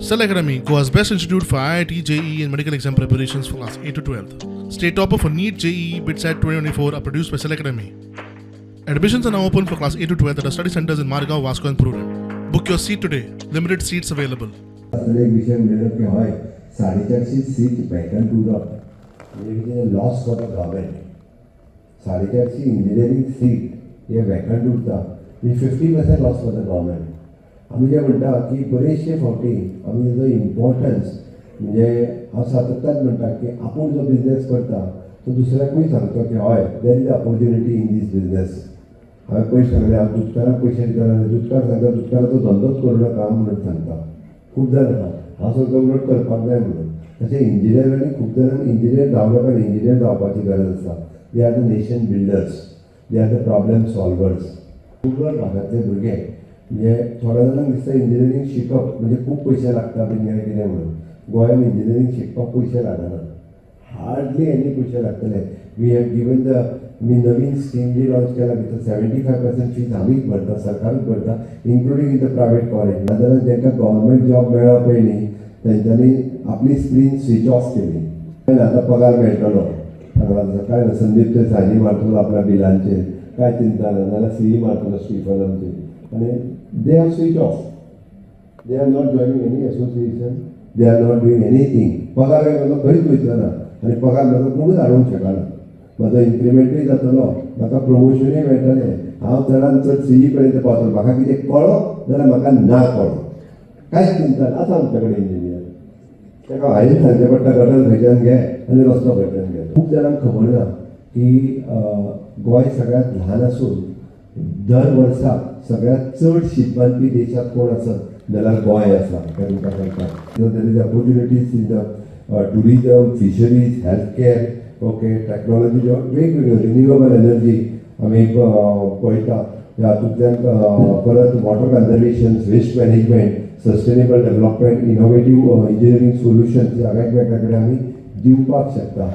Cell Academy, Goa's best institute for IIT, JEE, and medical exam preparations for class 8 to 12. State topper for NEET, JEE, BITSAT 2024 are produced by Cell Academy. Admissions are now open for class 8 to 12 at our study centers in Margao, Vasco, and Prudent. Book your seat today. Limited seats available. आसतना एक विशय म्हणलेलो की हय, 450 seat vacant उरप म्हणजे कितें, loss for the government. 450 engineering seat हे vacant उरता म्हणजे 50% loss for the government. आमी जे म्हणटा की बरेचशे फावटी आमी तेजो इम्पॉर्टन्स, म्हणजे हांव सातत्यान म्हणटा की आपूण जो बिजनेस करता तो दुसऱ्याकूय सांगतो की हय, there is opportunity in this business. हांवें पयशे सांगलें, हांव दुदकाराक पयशे दितना दुदकार सांगता, दुदकाराचो धंदोच करूं नाका म्हणून सांगता. खूब जाण आसा, हांव सांगता उलट करपाक जाय म्हणून. तशें इंजिनियरांनी, खूब जाणांक इंजिनियर जावं नाका, इंजिनियर जावपाची गरज आसा. They are the nation builders, they are the problem solvers. Rural भागांतले भुरगे, म्हणजे थोड्या जाणांक दिसता इंजिनियरींग शिकप म्हणजे खूब पयशे लागता बीन काय कितें म्हणून. गोंयान इंजिनियरींग शिकपाक पयशे लागना, हार्डली एनी पयशे लागतले. We have given the, आमी नवीन स्कीम जी लॉन्च केला, भितर 75% फीज आमीच भरता, सरकारूच भरता, including in the private college. नाजाल्यार तांकां गव्हर्मेंट जॉब मेळ्ळो पयलीं तेंच्यांनी आपली स्क्रीन स्विच ऑफ केली. आतां पगार मेळटलो हांगा, काय ना, संदीप ते सायनी मारतलो आपल्या बिलांचेर, काय चिंता ना, नाजाल्यार सीई मारतलो स्टिफन आमचेर आनी they have switch off. They are not joining any association, they are not doing anything. पगार काय म्हजो खंयच वयचो ना आनी पगार म्हजो कोणूच हाडूंक शकना. म्हजो इन्क्रिमेंटूय जातलो, म्हाका प्रमोशनूय मेळटलें, हांव चडान चड सीई पर्यंत पावतलो. म्हाका कितें कळो जाल्यार म्हाका ना कळो, कांयच चिंता ना. आसा आमच्या कडेन इंजिनियर, ताका हांवें सांगचें पडटा, गटर खंयच्यान घे आनी रस्तो खंयच्यान घे. खूब जाणांक खबर ना की गोंय सगळ्यांत ल्हान आसून दर वर्साक सगळ्यांत चड शीप बांदपी देशांत कोण आसत जाल्यार गोंय आसा हें तुमकां सांगता. There is opportunities in the tourism, fisheries, health care, okay, technology, ज्यो वेगवेगळ्यो रिन्युएबल एनर्जी आमी पळयता, हातूंतल्यान परत water conservation, waste management, sustainable development, innovative engineering solutions ह्या वेगवेगळ्या कडेन आमी दिवपाक शकता.